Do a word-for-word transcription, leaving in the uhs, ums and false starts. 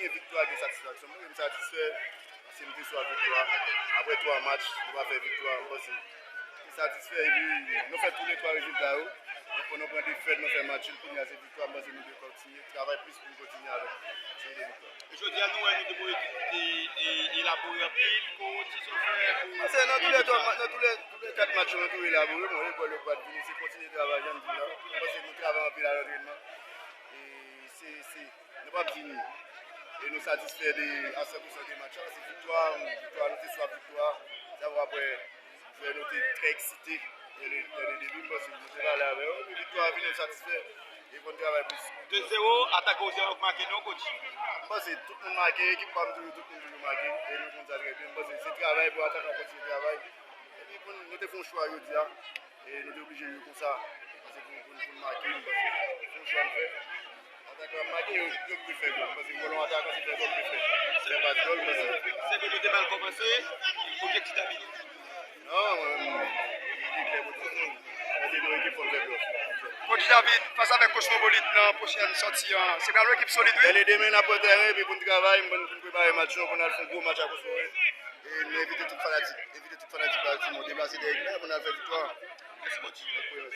Gen viktwa, gen satisfaksyon. Mwen, m satisfè paske m te swa viktwa. Apre twa match, nou pa fè viktwa, m panse. M satisfè epi nou fè tou le twa rezilta yo. Nou pran, nou pran defèt, nou fè match nul, kounye a se viktwa, m panse nou dwe kontinye travay plis pou nou kontinye avèk seri de viktwa. Jodi a, nou wè nou te yon ekip ki te e, elabore anpil. Kòman ti sa fè pou... Paske nan tou le twa, nan tou le, tou le kat match yo, nou tou elabore. Bon, lekòl yo pa t vini, se kontinye travay, jan m di la. M panse nou travay anpil a lantrenman. E se, se, nou p ap di nou. E nou satisfè de, a san pousan de match la. Se viktwa, viktwa, nou te swa viktwa. Sa vre apre, jwè nou te trè eksite dè le, dè le debi, m panse nou te pale avè yo. Epi viktwa a vini, nou satisfè. E konn travay plis. De zewo, atak Ozè yo k make non, coach. M panse tout moun make, ekip pa m toujou, tout moun toujou make. E nou konn sa trè byen. M panse se travay pou atakan kontinye travay. Epi pou n, nou te fè yon chwa jodi a. E nou te oblije jwe konsa. Paske pou, pou, pou n make, m panse se yon chwa n fè. Atakan ap make, yo, yo k pi fèb. M panse bòlon atakan se fè gòl pi fèb. Fè pas gòl, m panse. Se ke nou te mal kòmanse, objektif David. Non, mwen, mwen, li klè pou tout moun. Mwen se nou ekip fò m fè blòf. Coach David, fas avèk Cosmopolite nan pwochèn sòti an, se pral yon ekip solid, wi. Dèlè demen, n ap pran tèren, epi pou n travay, pou n, pou n prepare match nou, pou n al fè yon gwo match ak Cosmopolite. E nou envite tout fanatik, envite tout fanatik Baltimore, deplase dèyè ekip la, pou n al fè viktwa. Mèsi, coach.